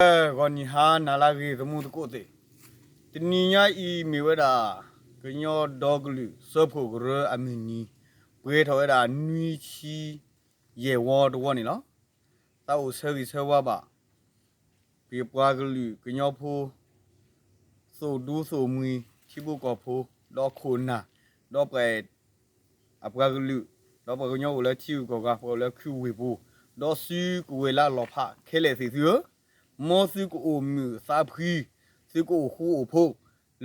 ဂီၤနံၤဟါနၤလၢအဂ့ၤ သမူသကိးသ့ၣ်, တနံၤညါအံၤမ့ၢ်ဝဲဒၣ် ကညီဒီကလုာ်စၢဖှိၣ်ကရၢအမုၢ်နံၤ, ပှဲၤထီၣ်ဝဲဒၣ်နွံဆံယဲၢ်ဝီတဝီန့ၣ်လီၤ. သးအိၣ်ဆၢဂ့ၤဆၢဝါဘၣ် ပပှၤကလုာ်ကညီဖိ သိၣ်ဒူသိၣ်မှံၤ ထံဖိကီၢ်ဖိ ဒီးခိၣ်နၢ် ဒီးပှၤ အပှၤကလုာ် ဒီးပှၤကညီအိၣ်လၢထံဂုၤကီၢ်ဂၤ ပှၤအိၣ်လၢခုဝ့ၢ်ပူၤ ဒီးစုကဝဲၤလၢအလီၤဖးခဲလၢာ်သ့ၣ်သုဧၢ, မ်သုကအိၣ်မုာ်သးဖှံ, သုကအိၣ်ဃူအိၣ်ဖိး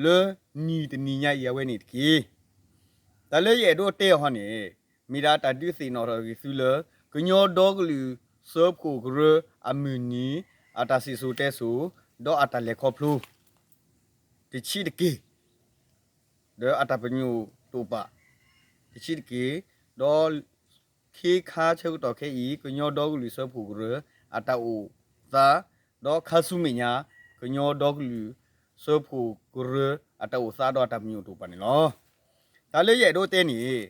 လၢနံၤတနံၤညါအံၤအဝဲန့ၣ်တက့ၢ်. တၢ်လၢယအဲၣ်ဒိးတဲအီၤဟီန့ၣ် မ့ၢ်ဒၣ်တၢ်ဒုးသ့ၣ်နီၣ်ထီၣ်က့ၤသုလၢ ကညီဒီကလုာ်စၢဖှိၣ်ကရၢအမုၢ်နံၤ အတၢ်စံၣ်စိၤတဲစိၤ ဒီးအတၢ်လဲၤခီဖျိ တဆံးတက့ၢ် ဒီးအတၢ်ပညိၣ်တိာ်ပာ် တဆံးတက့ၢ်, ဒီးခ့ခါဆၢကတီၢ်ခဲအံၤ ကညီဒီကလုာ်စၢဖှိၣ်ကရၢ အတၢ်အိၣ်သး ဒီးခါဆူမဲာ်ညါ ကညီဒီကလုာ်စၢဖှိၣ်ကရၢ အတၢ်အိၣ်သးဒီးအတၢ်ပညိၣ်တိာ်ပာ်န့ၣ်လီၤ. တၢ်လၢယအဲၣ်ဒိးတဲန့ၣ်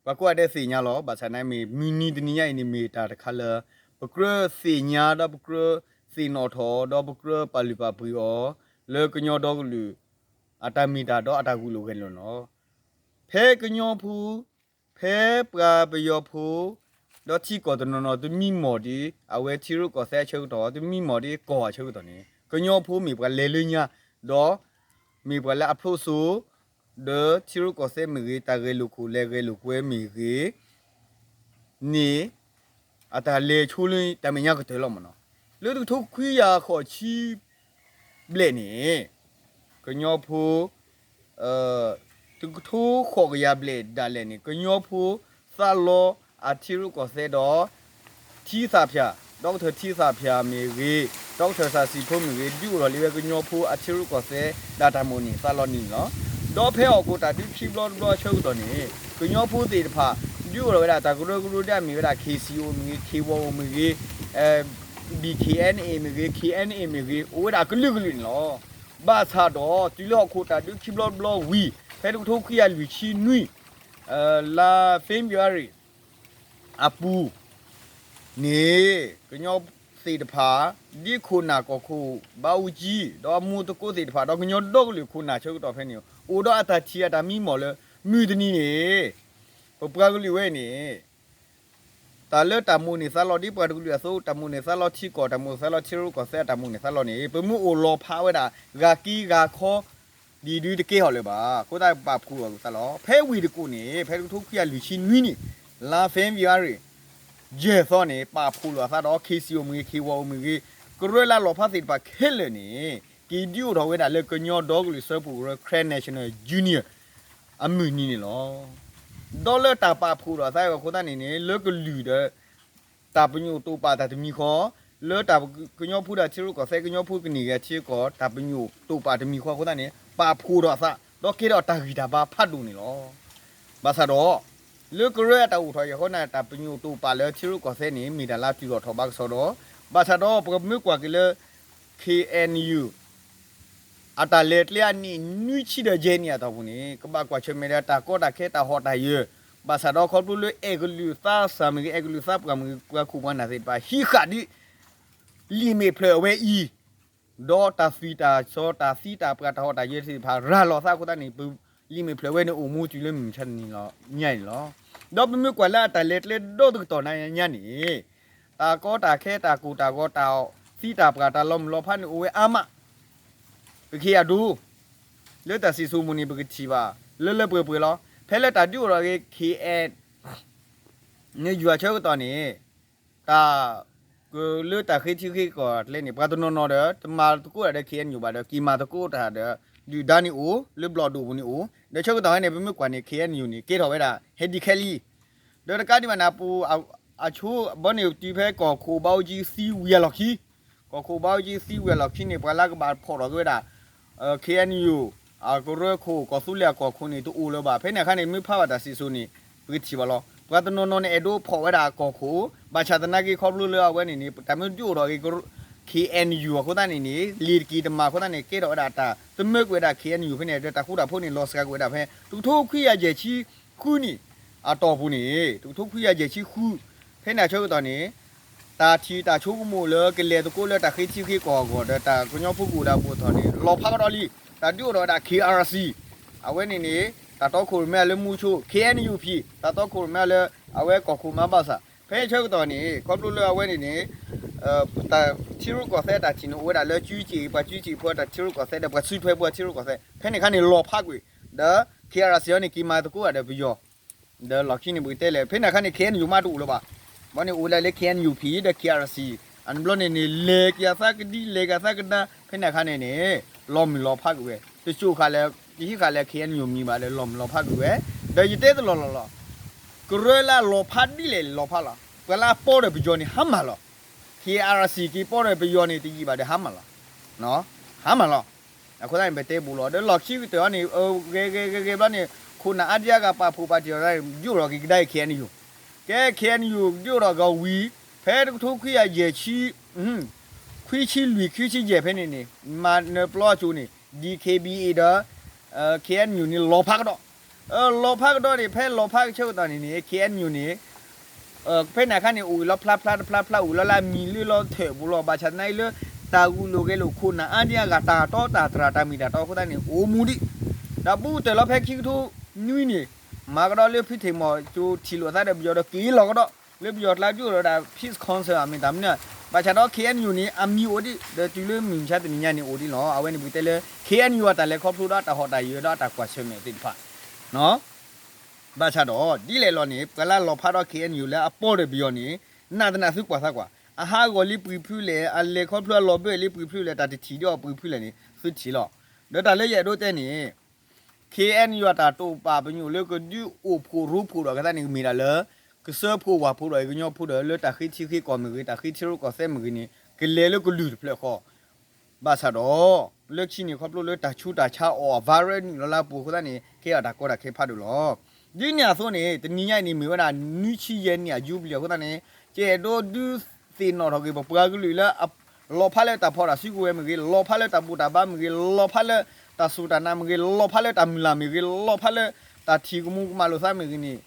ပှၤကိးဂၤဒဲးသ့ၣ်ညါလီၤ. ဘၣ်ဆၣ်သနာ်က့ မုၢ်နံၤတနံၤညါအံၤန့ၣ်မ့ၢ်တၢ်တခါလၢ ပကြၢးသ့ၣ်ညါဒီးပကြၢးသ့ၣ်နီၣ်ထီၣ် ဒီးပကြၢးပာ်လုၢ်ပာ်ပှ့ၤအီၤ လၢကညီဒီကလုာ် အတၢ်မ့ၢ်တၢ်ဒီးအတၢ်ဂုာ်လိာ်ဂဲၤလိာ်န့ၣ်လီၤ. ဖဲကညီဖိ ဖဲပှၤပယီၤဖိ ဒီးထံကီၢ်တနီၤနီၤ တမံမီၢ်ဒ်အဝဲထံရူၢ်ကီၢ်သဲးအဆၢကတီၢ် တမံမီၢ်ဒ်ကီၢ်အဆၢကတီၢ်န့ၣ် ကညီဖိမ့ၢ်ပှၤလဲၤလၢညါ ဒီးမ့ၢ်ပှၤလၢအဖျိစိ ဒီးထံရူၢ်ကီၢ်သဲးမ့ၢ်ဂ့ၤ တၢ်ဂဲၤလိာ်ခိၣ်လဲၤဂဲၤလိာ်ကွဲမ့ၢ်ဂ့ၤ န့ၣ် အတၢ်လဲၤဆိလၢတၢ်မဲာ်ညါကတၢၢ်လီၤမ့ၢ်နီၤ. လၢတကထိခွံကယၤဃိးဆံဘျဲၣ်န့ၣ် ကညီဖိ တကထိဃိးကယၤဘျဲၣ်ဒၣ်လဲာ်န့ၣ် ကညီဖိသးလီအထံရူၢ်ကီၢ်သဲးဒီး ထံသးဖၠၣ် ဒီကထၢၣ်ထံသးဖၠၣ်မ့ၢ်ဂ့ၤ ဒီကထၢၣ်စၢ်စံၣ်ဖိမ့ၢ်ဂ့ၤ ဒုးအိၣ်ထီၣ်လံဝဲကညီဖိအထံရူၢ်ကီၢ်သဲး ဒီးတၢ်မိၣ်န့ၢ်သးလီန့ၣ်လီၤ. ဒီးဖဲဟီၣ်ခိၣ်တၢ်ဒုးခံဘျီတဘျီအဆၢကတီၢ်န့ၣ် ကညီဖိသ့ၣ်တဖၣ် ဒုးအိၣ်ထီၣ်ဝဲဒၣ်တၢ်ကရၢကရိဒ်အမ့ၢ်ဝဲဒၣ် KCO မ့ၢ်ဂ့ၤ KYO မ့ၢ်ဂ့ၤ BKNA မ့ၢ်ဂ့ၤ KNA မ့ၢ်ဂ့ၤ အိၣ်ဝဲဒၣ်အကလုာ်ကလုာ်န့ၣ်လီၤ. ဘၣ်ဆၣ်ဒီး တုၤလၢဟီၣ်ခိၣ်တၢ်ဒုးခံဘျီတဘျီဝံၤ ဖဲတကထိခွံကယၤလွံၢ်ဆံနွံ လါ February အပူၤန့ၣ် ကညီသ့ၣ်တဖၣ် ဒ်ခိၣ်နၢ်ကီၢ်ခိၣ်ဘးအူကၠံ ဒီးအမူသကိးသ့ၣ်တဖၣ် ဒီးကညီဒီကလုာ်ခိၣ်နၢ်ဆၢကတီၢ်ဖဲန့ၣ် အိၣ်ဒီးအတၢ်ထံၣ်အတၢ်မံမီၢ်လၢ မုၢ်တနံၤန့ၣ် ပပှၤကလုာ်ဝဲန့ၣ် တၢ်လၢတၢ်မိၣ်န့ၢ်သးလီဒ်ပှၤတကလုာ်အသိး တၢ်မိၣ်န့ၢ်သးလီထံကီၢ် တၢ်မိၣ်န့ၢ်သးလီထံရူၢ်ကီၢ်သဲး တၢ်မိၣ်န့ၢ်သးလီန့ၣ် ပမ့ၢ်အိၣ်လီၤဖးဝဲဒၣ် ဂၤက့ဂၤခီ ဒ်ဒုတကဲထီၣ်လၢၤဘၣ်. အဃိသတးပာ်ဖှိၣ်လိာ်သးလီၤ. ဖဲဝ့ၢ်တကူၣ်န့ၣ် ဖဲတကထိခွံကယၤလွံၢ်ဆံနွံန့ၣ် လါ February ယဲၢ်သီန့ၣ် ပာ်ဖှိၣ်လိာ်အသးဒီး KCO မ့ၢ်ဂ့ၤ KYO မ့ၢ်ဂ့ၤ ကရၢလၢအလီၤဖးသ့ၣ်တဖၣ်ခဲလၢာ်န့ၣ် က့ၤဒုးအိၣ်ထီၣ်ဝဲဒၣ်လၢကညီဒီကလုာ်စၢဖှိၣ်ကရၢ Karen National Union အမုၢ်နံၤန့ၣ်လီၤ. ဒီးလၢတၢ်ပာ်ဖှိၣ်ဒီးအသးအံၤအဃိသတးန့ၣ်န့ၣ် လၢကလုာ်ဒီး တၢ်ပညိၣ်တိာ်ပာ်တၢ်တမံၤဃီ, လၢတၢ်ကညီဖိဒီးထံရူၢ်ကီၢ်သဲး ကညီဖိကန့ၢ်ဂ့ၤထံကီၢ် တၢ်ပညိၣ်တိာ်ပာ်တမံၤဃီအဃိသတးန့ၣ် ပာ်ဖှိၣ်ဒီးအသး ဒီးကဲထီၣ်တၢ်ဂံၢ်တၢ်ဘါဖးဒိၣ်န့ၣ်လီၤ. ဘၣ်ဆၣ်ဒီး လၢကရၢအတၢ်အိၣ်ထီၣ်အံၤအဃိန့ၣ် တၢ်ပညိၣ်တိာ်ပာ်လၢထံရူၢ်ကီၢ်သဲးန့ၣ် မ့ၢ်တၢ်လၢအတုၤလီၤထီၣ်ဘးကစီဒီ, ဘၣ်ဆၣ်ဒီးပမ့ၢ်ကွၢ်က့ၤလၢ KNU အတၢ်လဲၤကျဲအနံၣ်နွံဆံဒီးယဲၢ်နံၣ်အတီၢ်ပူၤန့ၣ် ကဘၣ်ကွၢ်ဆၢၣ်မဲာ်ဒီးတၢ်ကီတၢ်ခဲတၢ်ဟီၣ်တၢ်ယၢၤ, ဘၣ်ဆၣ်ဒီးခီဖျိလၢအဲၣ်ကလုာ်သးစၢ်မ့ၢ်ဂ့ၤ အဲၣ်ကလုာ်သးပှၢ်မ့ၢ်ဂ့ၤ ပှၤခိၣ်ပှၤနၢ်သ့ၣ်တဖၣ် ဟံးဃာ်ဒ် လံာ်မဲာ်ဖျၢၣ်အဝဲအံၤ ဒီးတၢ်သွံၣ်တၢ်စီတၢ်သံတၢ်ပှၢ်တၢ်ဟီၣ်တၢ်ယၢၤသ့ၣ်တဖၣ် ရၤလီၤသးအဃိသတးန့ၣ် လံာ်မဲာ်ဖျၢၣ်ဝဲန့ၣ်အိၣ်မူတုၤလၢမုၢ်မဆါတနံၤညါန့ၣ်လီၤ. ဒီးပမ့ၢ်ကွၢ်လၢအတၢ်လဲၤကျဲဒီတကတီၢ်နၤညါန့ၣ် တၢ်ကီတၢ်ခဲတၢ်ကိၢ်တၢ်ဂီၤတၢ်သံတၢ်ပှၢ် တၢ်လီၤမုၢ်လီၤဖးန့ၣ်အိၣ်ဝဲအါမး, ပကဟ့ၣ်အဒိ လၢတၢ်စံၣ်စိၤပူၤန့ၣ် ပကထံၣ်ဘၣ် လၢလၢပှဲၤပှဲၤလီၤ. ဖဲလၢတၢ်ဒုးအိၣ်ထီၣ်က့ၤ KNU အဆၢကတီၢ်န့ၣ် တၢ် ကလၢတၢ်ဃ့ထံဃ့ကီၢ်ကျဲန့ၣ် ပှၤတနီၤနီၤဒီး တမၤသကိးတၢ်ဒီး KNU ဘၣ်ဒီး က့ၤမၤသကိးတၢ်ဒီး ဒုၣ်ဒါန့ၣ်အိၣ် လၢဘျီၣ်ဒိၣ်ပူၤန့ၣ်အိၣ် ဒီးဆၢကတီၢ်န့ၣ် ပမ့ၢ်ကွၢ်န့ၣ် KNU န့ၣ် ကဲထီၣ်ဝဲဒၣ် ဟဲဒံးခဲလံ ဒီးတကးဒံးဘၣ်န့ၣ် အပူၤ အဆိဘီန့ၣ်တုၤဖဲကီၢ်ခိၣ်ဘးအူကၠံသံဝံၤအလီၢ်ခံ, ကီၢ်ခိၣ်ဘးအူကၠံသံဝံၤအလီၢ်ခံန့ၣ် ပှၤလၢကဘၣ်ဖီၣ်ထီၣ်က့ၤဝဲဒၣ် KNU အကရၢခိၣ် ကီၢ်သူလ့ၤအကီၢ်ခိၣ်န့ၣ် တအိၣ်လၢၤဘၣ်. ဖဲန့ၣ်အခါန့ၣ် မ့ၢ်ဖးဘၣ်တၢ်စံၣ်စိၤန့ၣ် ပကထံၣ်ဘၣ်လီၤ. ပှၤတနီၤနီၤန့ၣ် အဲၣ်ဒိးဖီၣ်ဝဲဒၣ်ကီၢ်ခိၣ်, ဘၣ်ဆၣ်သနာ်က့ခီဖျိလၢအဝဲန့ၣ်န့ၣ် တၢ်မ့ၢ်ဒုးအိၣ်ထီၣ်က့ၤ KNU အဃိသတးန့ၣ်န့ၣ် လ့ၤတက့ၤတမၤအဃိသတးန့ၣ် ကဲထီၣ်ဝဲဒၣ်တၢ်သမၢကွံာ်ဝဲဒၣ် KNU ဖဲန့ၣ်ဒီး တၢ်ဃူတၢ်ဖိးန့ၣ် လီၤစှၤကွံာ်ဝဲဒၣ်ဖဲ တကထိခွံကယၤယဲၢ်ဆံဃုနံၣ် အတီၢ်ပူၤန့ၣ် တကထိခွံကယၤယဲၢ်ဆံဃု ဖဲန့ၣ်အဆၢကတီၢ်န့ၣ် တၢ်ထံၣ်တၢ်ဆိကမိၣ်လၢကလဲၤသကိးလၢတၢ်ဃ့ထံဃ့ကီၢ်အဂီၢ်ဒီးတၢ်ကညီဖိကအိၣ်ဒၣ်ဘူးထီၣ်န့ၣ် လီၤဖးကဒီးလံ. တၢ်ဒုးအိၣ်ထီၣ်ဝဲဒၣ် K R C အဝဲန့ၣ်န့ၣ် တၢ်တီခိၣ်ရိၣ်မဲလၢမူဆိ K N U P တၢ်တီခိၣ်ရိၣ်မဲလၢ အဝဲကီၢ်ခိၣ်မၤဘၣ်ဆၣ် ဖဲဆၢကတီၢ်န့ၣ် ခီဖျိလၢအဝဲန့ၣ်န့ၣ် တၢ်ထံရူၢ်ကီၢ်သဲးတၢ်ထံၣ်န့ၣ် အိၣ်ဝဲဒၣ်လၢကၠူကၠံၣ် ပှၤကၠူကၠံၣ်ဖိတၢ်ထံရူၢ်ကီၢ်သဲးဒီးပှၤစုထွဲပှၤထံရူၢ်ကီၢ်သဲး ဖဲန့ၣ်အခါန့ၣ်လီၤဖးကွံာ် ဒီး K R C အံၤန့ၣ် က့ၤမၤသကိးဂၤဒီးပယီၤ ဒီးလီၢ်ခံန့ၣ်ပကတဲလဲၣ် ဖဲန့ၣ်အခါန့ၣ် K N U မးတအိၣ်လၢၤဘၣ်. ဘၣ်န့ၣ်အိၣ်ဝဲဒၣ်လၢ K N U P ဒီး K R C အန့ၣ်ဘျီန့ၣ်န့ၣ် လဲၤက့ၤအသးကဒံ လဲၤက့ၤအသးကဒါ ဖဲန့ၣ်အခါန့ၣ်န့ၣ် လီၤမုၢ်လီၤဖးကွံာ်ဝဲ တစိၢ်ဃာ်လၢ တဟံးဃာ်လၢ K N U မံၤဘၣ်ဒီး လီၤမုၢ်လီၤဖးကွံာ်ဝဲ ဒီးယတဲတလီၢ်လီၢ်လီၤ ကရၢလၢအလီၤဖးဒ်လဲၣ်လီၤဖးလီၤ ပှၤလၢအပီၢ်ဒီးပယီၤန့ၣ် ဟါမၢ်လီၤ. K R C က့ၤပီၢ်ဒီးပယီၤန့ၣ် တယံာ်ဘၣ်ဒီးဟါမၢ်လီၤ. ဟါမၢ်လီၤ. အဃိသတးန့ၣ် ပတဲဘူးလီၤ ဒီးလီၢ်ခံကတၢၢ်အံၤန့ၣ် ဂဲၤဂဲၤဂဲၤဂဲၤဘျီန့ၣ် ခိၣ်နၢ်အါဒံအါဂၤပာ်ဖှိၣ်ပာ်တ့ၢ်အီၤ ဒုးအိၣ်ထီၣ်က့ၤကဒါအံၤ K N U ကဲ K N U ဒုးအိၣ်ထီၣ်က့ၤဝံၤ ဖဲတကထိခွံကယၤယဲၢ်ဆံ ခွံဆံလွံၢ် ခွံဆံယဲၢ်ဖဲန့ၣ်န့ၣ် မၤနၢၤပျီအစိၤန့ၣ် D K B A ဒီး K N U န့ၣ် လီၤဖးကဒီး လီၤဖးကဒီးန့ၣ် ဖဲလီၤဖးကဆၢကတီၢ်န့ၣ်န့ၣ် K N U န့ၣ် ဖဲန့ၣ်အခါန့ၣ် အိၣ်အံၤလီၤဖျါဖျါတဖျါဖျါ အိၣ်လီၤလၢအမံၤလၢလီၤထၢၣ်ပူၤလီၤ ဘၣ်ဆၣ်သနာ်က့လၢ တၢ်ဂုာ်လိာ်ဂဲၤလိာ်ခိၣ်နၢ်အါဒံအါဂၤ တၢ်တီတၢ်တြၢ်တၢ်မ့ၢ်တၢ်တီအဃိသတးန့ၣ် အိၣ်မူဒံး ဒီးဘူးကတၢၢ်လီၤဖဲခံကထိနွံန့ၣ် မၤကဒီးလၢဖုထံးမီၤကၠိထံၣ်လိာ်သးဒီးပယီၤဒီးက့ၤလီၤကဒီး လၢပယီၤကျါဒုးအိၣ်ထီၣ်ဝဲဒၣ် Peace Council အမ့ၢ်တၢ်မနုၤ ဘၣ်ဆၣ်ဒီး K N U န့ၣ် အမံၤအိၣ်ဒံး ဒီးတုၤလၢမုၢ်မဆါတနံၤညါန့ၣ်အိၣ်ဒံးလီၤ အဝဲန့ၣ်ပကတဲလၢ K N U အတၢ်လဲၤခီဖျိဒီးတၢ်ဟီၣ်တၢ်ယၢၤဒီးတၢ်ကွၢ်ဆၢၣ်မဲာ်သ့ၣ်တဖၣ် ဘၣ်ဆၣ်ဒီး ဒ်လဲၣ်လီၤန့ၣ် ပှၤလၢအလီၤဖးဒီး K N U လၢအပီၢ်ဒီးပယီၤန့ၣ် နာ်သနာ်သုကွၢ်သးကွၢ် အဟးဂီၤလံပှဲၤဖုလဲၣ် အလဲၤခီဖျိအလီၤဘၢၣ်လံပှဲၤဖုလဲၣ် တၢ်တထံၣ်ဒ်အီၤပှဲၤဖုလဲၣ်န့ၣ် သုထံၣ်လီၤ. ဒီးတၢ်လၢယအဲၣ်ဒိးတဲန့ၣ် K N U အတၢ်တိာ်ပာ်ပညိၣ်လၢကဒုးအိၣ်ဖှိၣ်ရိဖှိၣ်ဒီးကသးန့ၣ် မ့ၢ်ဒၣ်လၢ ကစၢဖှိၣ်ဝၣ်ဖှိၣ်ဒီးအံၤကညီဖိဒီး လၢတၢ်ဃ့ထံဃ့ကီၢ်မ့ၢ်ဂ့ၤ တၢ်ဃ့ထံရူၢ်ကီၢ်သဲးမ့ၢ်ဂ့ၤန့ၣ် ကလဲၤလၢကလုာ်တဖျၢၣ်ဃီ ဘၣ်ဆၣ်ဒီး လၢခံန့ၣ် ခီဖျိလၢတၢ်ဆူးတၢ်ဆါအီၣ် အ virus နုာ်လီၤလၢအပူၤအဃိသတးန့ၣ် ကဲထီၣ်တၢ်ကီတၢ်ခဲဖးဒိၣ်လီၤ. ဒ်န့ၣ်အသိးန့ၣ် တနံၤညါအံၤန့ၣ် မ့ၢ်ဝဲဒၣ်နွံဆံယဲၢ်နံၣ်အ Jubilee အဃိသတးန့ၣ် ကအဲၣ်ဒိးဒုးသ့ၣ်နီၣ်ထီၣ်က့ၤ ပပှၤကလုာ်လၢ လီၤဖးလၢတၢ်ဖီၣ်တၢ်စုကဝဲၤမ့ၢ်ဂ့ၤ, လီၤဖးလၢတၢ်ဘူၣ်တၢ်ဘါမ့ၢ်ဂ့ၤ, လီၤဖးလၢတၢ်စူၢ်တၢ်နာ်မ့ၢ်ဂ့ၤ, လီၤဖးလၢတၢ်မုၢ်လၢ်မ့ၢ်ဂ့ၤ, လီၤဖးလၢတၢ်ထံၣ်ကမူၤကမၣ်လိာ်သးမ့ၢ်ဂ့ၤန့ၣ်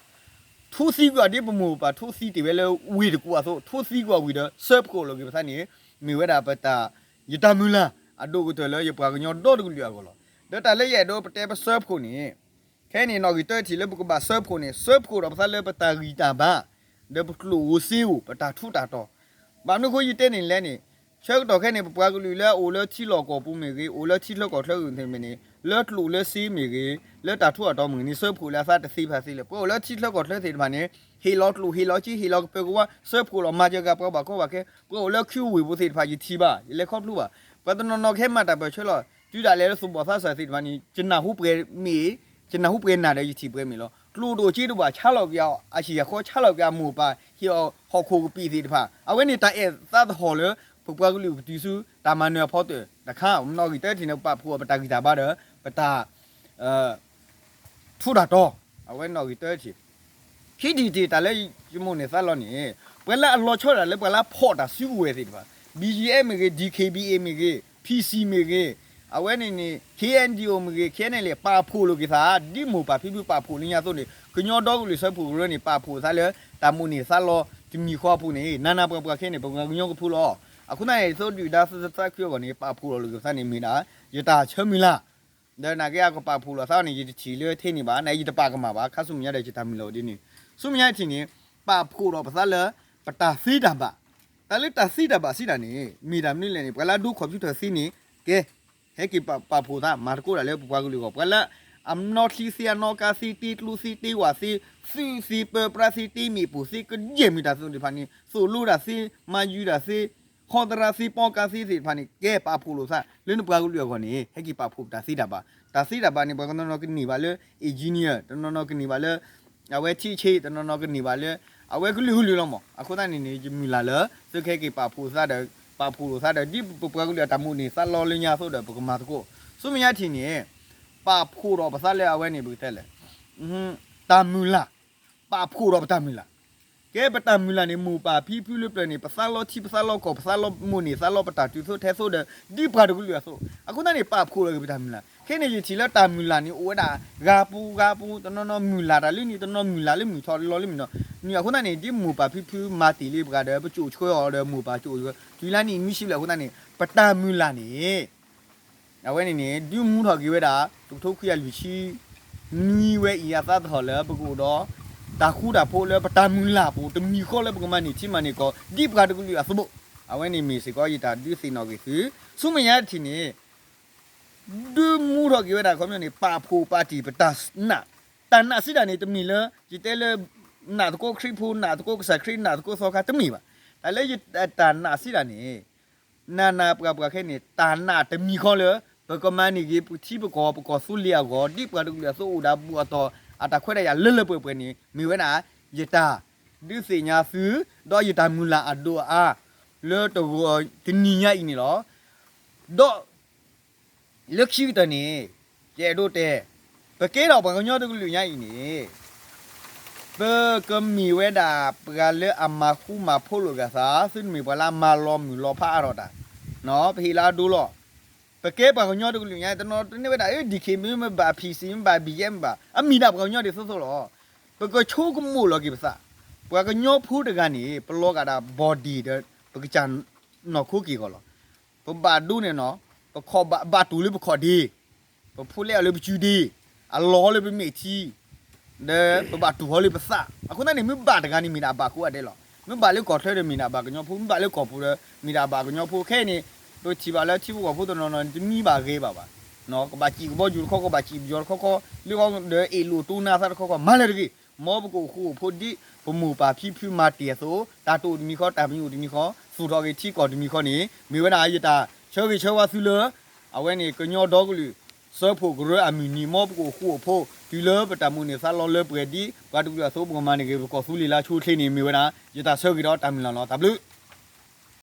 ထိသံကွံာ်အီၤဒ်ပမိၢ်ပၢ်ထိသံတ့ၢ်ဝဲလၢဝ့ၢ်တကူၣ်အသိး, ထိသံကွံာ်အီၤဝံၤဒီး စၢဖှိၣ်လိာ်က့ၤပသးန့ၣ် မ့ၢ်ဝဲဒၣ်ပတၢ် ယတၢ်မုၢ်လၢ် အဒိၣ်ကတၢၢ်လၢယပှၤကညီဒီတကလုာ်အဂီၢ်လီၤ. ဒီးတၢ်လၢယအဲၣ်ဒိးပတဲပစၢဖှိၣ်န့ၣ် ခဲအံၤန့ၣ် နီၣ်ဂံၢ်တၢထံၣ်လၢပကဘၣ်စၢဖှိၣ်န့ၣ် စၢဖှိၣ်ဒီးပသးလၢပတၢ်ဂံၢ်တၢ်ဘါ ဒီးပကျိၣ်ဧိၤစ့ဧိၤ ပတၢ်ထူးတၢ်တီၤ ဘၣ်မနုၤအဃိယတဲန့ၣ်လဲၣ်န့ၣ် ဆၢကတီၢ်ခဲအံၤန့ၣ် ပပှၤကလုာ်လၢအအိၣ်လၢထံလီၢ်ကီၢ်ပူၤမ့ၢ်ဂ့ၤ, အိၣ်လၢထံချၢကီၢ်ချၢဂ့ၤမ့ၢ်န့ၣ် လၢကျိၣ်လၢစ့မ့ၢ်ဂ့ၤ, လၢတၢ်ထူးတၢ်တီၤမ့ၢ်ဂ့ၤန့ၣ် စၢဖှိၣ်လၢအသးတသ့ဖးသ့လၢၤ. ပှၤအိၣ်လၢထံချၢကီၢ်ချၢသ့ၣ်တဖၣ်န့ၣ် ဟ့ၣ်လီၤကျိၣ်ဟ့ၣ်လီၤစ့ ဟ့ၣ်လီၤကပၢၤကဝါ စၢဖှိၣ်လီၤမၤစၢၤကပှၤဘၣ်ကီဘၣ်ခဲ, ပှၤအိၣ်လၢခူဝ့ၢ်ပူၤသ့ၣ်တဖၣ် ယထံၣ်ဘၣ် ယလဲၤခီဖျိဘၣ်. ပှၤတနီၤနီၤကဟဲမၤတၢ်ပၢၢ်ဆၢလီၤ တုၤဒၣ်လဲာ်လၢသူၣ်ဘီၣ်သးစၢ်သ့ၣ်တဖၣ်န့ၣ် ယနၢ်ဟူပှဲၤမ့ၢ် ယနၢ်ဟူပှဲၤနၢ်ဒီးယထံၣ်ပှဲၤမ့ၢ်လီၤ. ကျိၣ်ဒိၣ်စ့ဒိၣ်ဘၣ် ဆါလီၤက့ၤအီၤ အဟံၣ်အဃီ ဆါလီၤက့ၤအမိၢ်အပၢ် ဟ့ၣ်အီၤဟီၣ်ခိၣ်ကပံာ်သ့ၣ်တဖၣ် အဝဲန့ၣ်တၢ်အဲၣ်သးသဟီၣ်လၢ ပပှၤကလုာ်ကတုၤဆူ တၢ်မၤနၢၤအဖီတၢၣ်တခါ နီၣ်ဂံၢ်တၢထံၣ်န့ၣ် ပာ်ဖှိၣ်အီၤပတၢ်ဂံၢ်တၢ်ဘါဒီး ပတၢ် ထူးတၢ်တီၤ အဝဲနီၣ်ဂံၢ်တၢထံၣ် ခံထံၣ်တထံၣ်တၢ်လၢယမိၣ်န့ၢ်သးလီၤန့ၣ် ပှၤလၢအလီၤဆီဒၣ်တၢ်လၢပှၤလၢအဖီၣ်တၢ်စုကဝဲၤသ့ၣ်တဖၣ် B G F မ့ၢ်ဂ့ၤ, D K B A မ့ၢ်ဂ့ၤ, P C မ့ၢ်ဂ့ၤ, အဝဲန့ၣ်န့ၣ် K N D O မ့ၢ်ဂ့ၤ, K N L A ပာ်ဖှိၣ်လိာ်က့ၤသး ဒ်မိၢ်ပၢ်ဖံဖုပာ်ဖှိၣ်လၢညါအသိးန့ၣ် ကညီဒီကလုာ်စၢဖှိၣ်ကရၢန့ၣ် ပာ်ဖှိၣ်သးလၢ တၢ်မိၣ်န့ၢ်သးလီၤတမံၤဃီအပူၤန့ၣ် နးနးပှၤပှၤခဲန့ၣ် ပပှၤကညီကဖုလီၤ. အဃိသတးန့ၣ် သိဒုၣ်ဒါသၢသၢခွံအဂီၢ်န့ၣ် ပာ်ဖှိၣ်လီၤလိာ်က့ၤသးန့ၣ်မ့ၢ်ဒၣ် ယတၢ်ဆၢမုၢ်လၢ် ဒီးနာ်က့အကပာ်ဖှိၣ်လိာ်သးအီၤန့ၣ် ယတထံၣ်လၢထဲန့ၣ်ဘၣ်, နာ်က့ယတပာ်ကမၣ်ဘၣ်, ခါဆူမဲာ်ညါဒီးယတၢ်မုၢ်လၢ်အိၣ်ဒ်န့ၣ်, ဆူမဲာ်ညါထံၣ်န့ၣ် ပာ်ဖှိၣ်ဒီးပသးလၢ ပတၢ်သ့တၢ်ဘၣ်, တၢ်လၢတၢ်သ့တၢ်ဘၣ်စံးတၢ်န့ၣ် မ့ၢ်တၢ်မနုၤလဲၣ်န့ၣ် ပှၤလၢအဒိ computer သ့န့ၣ် ကဲ ဟဲက့ၤပာ်ဖှိၣ်သး မၤသကိးတၢ်လၢပပှၤကလုာ်အဂီၢ်, ပှၤလၢ အနီၣ်ချံသ့ အနီၣ်ကါသ့ တ့ကျိသ့ တ့ဝၣ်သ့ သုးသ့ ပၢပြးသ့ တ့မ့ၣ်ပိၢ်သ့ ကယဲၢ်မ့ၢ်တၢ်သ့ၣ်တဖၣ်န့ၣ် သိၣ်လိတၢ်သ့ မၤယုၤတၢ်သ့ ဟီသရၣ်သ့ ပီကါသ့သ့ၣ်တဖၣ်န့ၣ် ကဲပာ်ဖှိၣ်လိာ်သး လၢနပှၤကလုာ်အဂီၢ်န့ၣ် ဟဲက့ၤပာ်ဖှိၣ်ပတၢ်သ့တၢ်ဘၣ်, တၢ်သ့တၢ်ဘၣ်န့ၣ် ပှၤကနီၤနီၤကန့ၢ်ဘၣ်လၢ engineer တနီၤနီၤကန့ၢ်ဘၣ်လၢ အဝဲထံဆ့ တနီၤနီၤကန့ၢ်ဘၣ်လၢ အဝဲကလုာ်ကလုာ်လီၤမး, အဃိသတးန့ၣ်န့ၣ် ယမုၢ်လၢ်လၢ သုကဟဲက့ၤပာ်ဖှိၣ်သးဒီး ပာ်ဖှိၣ်လိာ်သးဒီး ဒ်ပပှၤကလုာ်အတၢ်မိၣ်န့ၢ်သးလီလၢညါအသိးဒီး ပကမၤသကိး, ဆူမဲာ်ညါထံၣ်န့ၣ် ပာ်ဖှိၣ်ဒီးပသးလၢအဝဲန့ၣ် ပကတဲလဲၣ် တၢ်မုၢ်လၢ်, ပာ်ဖှိၣ်ဒီးပတၢ်မုၢ်လၢ် ကဲပတၢ်မုၢ်လၢ်န့ၣ် မိၢ်ပၢ်ဖံဖုလၢပျၢၤန့ၣ် ပသးလီထံ ပသးလီကီၢ် ပသးလီမိၢ်န့ၣ် သးလီပတၢ်တုၤသိးထဲသိးဒီး ဒ်ပှၤတကလုာ်အသိး အဃိသတးန့ၣ် ပာ်ဖှိၣ်လီၤက့ၤပတၢ်မုၢ်လၢ်. ခဲအံၤန့ၣ် ယထံၣ်လၢတၢ်မုၢ်လၢ်န့ၣ် အိၣ်ဝဲဒၣ် ဂၤပူၤဂၤပူၤ တနီၤနီၤမုၢ်လၢ်တၢ်လၢန့ၣ် တနီၤမုၢ်လၢ်လၢမုၢ်ထီၣ်လီၤလၢမုၢ်နီၤ. န့ၣ်အဃိသတးန့ၣ် ဒ်မိၢ်ပၢ်ဖံဖုမၤတ့ၢ်လံပှၤဒီး ပကၠိၣ်ဆှၢအီၤဒီးမိၢ်ပၢ်ကၠိၣ်ဆှၢ တုၤလၢန့ၣ်မ့ၢ်စံးဘျုးအဃိသတးန့ၣ် ပတၢ်မုၢ်လၢ်န့ၣ် အဝဲန့ၣ်န့ၣ် ဒုးမူထီၣ်က့ၤဝဲဒၣ် တကထိခွံကယၤလွံၢ်ဆံနွံဝဲအံၤ အသးသဟီၣ်လၢပကအိၣ်ဒီး တၢ်ဃူတၢ်ဖိးလၢပတၢ်မုၢ်လၢ်ပူၤ တမံၤဃီလၢပကမၤန့ၢ်ထံမၤန့ၢ်ကီၢ် ဒ်ပှၤတကလုာ်အသိး. အဝဲန့ၣ်မ့ၢ်စ့ၢ်ကီးယတၢ်ဒုးသ့ၣ်နီၣ်က့ၤသု. ဆူမဲာ်ညါတထံၣ်န့ၣ် ဒုးမူထီၣ်က့ၤဝဲဒၣ်ခီပညီန့ၣ် ပာ်ဖှိၣ်ပာ်တ့ၢ်ပတၢ်နာ်, တၢ်နာ်စံးဒၣ်န့ၣ် တမ့ၢ်လၢ ယတဲလၢ နာ်သကိးခရံာ်ဖိ နာ်သကိးကစၢ်ခရံာ် နာ်သကိးသီခါ တမ့ၢ်ဘၣ်. တၢ်လၢယတၢ်နာ်စံးဒၣ်န့ၣ် နၤနၤပှၤပှၤခဲအံၤန့ၣ် တၢ်နာ်တမံၤဃီလၢ ပကမၤန့ၢ်က့ၤပထံပကီၢ် ပကီၢ်သူလ့ၤအဂီၢ် ဒ်ပှၤတကလုာ်အသိးအိၣ်ဒီးအဘူၣ်အတီၢ် အတၢ်ခွဲးတၢ်ယာ်လၢလၢပှဲၤပှဲၤန့ၣ် မ့ၢ်ဝဲဒၣ် ယတၢ်ဒုးသ့ၣ်ညါသု ဒီးယတၢ်မုၢ်လၢ်အဒိၣ်အါ လၢတဂီၤတနံၤညါအံၤန့ၣ်လီၤ. ဒီး လၢခံကတၢၢ်န့ၣ် ယအဲၣ်ဒိးတဲ ပကဲထီၣ်ပှၤကညီတကလုာ်ညါအံၤန့ၣ် ပကမ့ၢ်ဝဲဒၣ်ပှၤလၢအမၤဃူမၤဖိးလိာ်က့ၤအသး သုတမ့ၢ်ပှၤလၢအမၤလီၤမုၢ်လီၤဖးအါထီၣ်တၢ်, ပဟ့ၣ်လီၤအဒိလီၤ. ပကဲပှၤကညီတကလုာ်ညါ တနီၤတန့ၢ်ဝဲဒၣ် အၢ ဒံၣ်ခ့ၣ်မ့ၢ်ဘၣ် ဖံၣ်စံၣ်မ့ၢ်ဘၣ် ဘံၣ်ယဲၢ်မ့ၢ်ဘၣ် အမ့ၢ်ဒၣ်ပှၤကညီဒ်သိးသိးလီၤ. ပကဆိကမိၣ်လီၤက့ၤပသး, ပှၤကညီဖိတဂၤန့ၣ် ပလီၤဂာ်ဒၣ် body ဒီး ပကစၢ်နီၢ်ခိက့ၢ်ဂီၤလီၤ. ပဘၣ်ဒိန့ၣ်နီၤ, ပခီၣ်ဘၣ်တူၢ်လၢပခီၣ်ဒ့, ပဖိလဲအီၤလၢပစုဒ့, အလီၤလၢပမဲာ်ထံ, ဒီးပဘၣ်တူၢ်ဃီလၢပသး. အဃိသတးန့ၣ် မ့ၢ်ဘၣ်တဂၤန့ၣ်မ့ၢ်ဒၣ်အဘၣ်ကိးဂၤဒဲးလီၤ. မ့ၢ်ဘၣ်လၢကီၢ်ချၢဒီးမ့ၢ်ဒၣ်အဘၣ်ကညီဖိ, မ့ၢ်ဘၣ်လၢကီၢ်ပူၤဒီးမ့ၢ်ဒၣ်အဘၣ်ကညီဖိ. ခဲအံၤန့ၣ် ပထံၣ်ဘၣ်လၢထံဖိကီၢ်ဖိတနီၤနီၤန့ၣ် တမံဘၣ်ဂ့ၤဘၣ်ဘၣ်, ကဘၣ်စံၣ်ကဘီယူၤတခီခီ, ကဘၣ်စံၣ်ပယီၤတခီခီ, လၢဃီဒီးအ့ၣ်လိာ်တိၢ်နါသးတခီခီ, မၤလၢတဂ့ၤ. မ်ပကအိၣ်ဃူအိၣ်ဖိးဒ် ပမိၢ်ပၢ်ဖံဖုမၤတ့ၢ်အသိး, တၢ်တအိၣ်တမံၤဃီ, တၢ်မံအိၣ်တမံၤဃီ, သူၣ်ထီၣ်က့ၤထံကီၢ်တမံၤဃီန့ၣ် မ့ၢ်ဝဲဒၣ်ယတၢ်ဆၢဂ့ၤဆၢဝါသုလၢ အဝဲန့ၣ်ကညီဒီကလုာ် စၢဖှိၣ်ကရၢအမုၢ်နံၤ, မ်ပကအိၣ်ဃူအိၣ်ဖိး တုၤလၢပတၢ်မိၣ်န့ၢ်သးလီလၢပှဲၤဒ် ပှၤတကလုာ်အသိး ပကမၤန့ၢ်က့ၤပကီၢ်သူလ့ၤလၢအဆိအချ့န့ၣ် မ့ၢ်ဝဲဒၣ် ယတၢ်ဆၢဂ့ၤဒီးတၢ်မုၢ်လၢ်လီၤ. တၢ်ဘျုး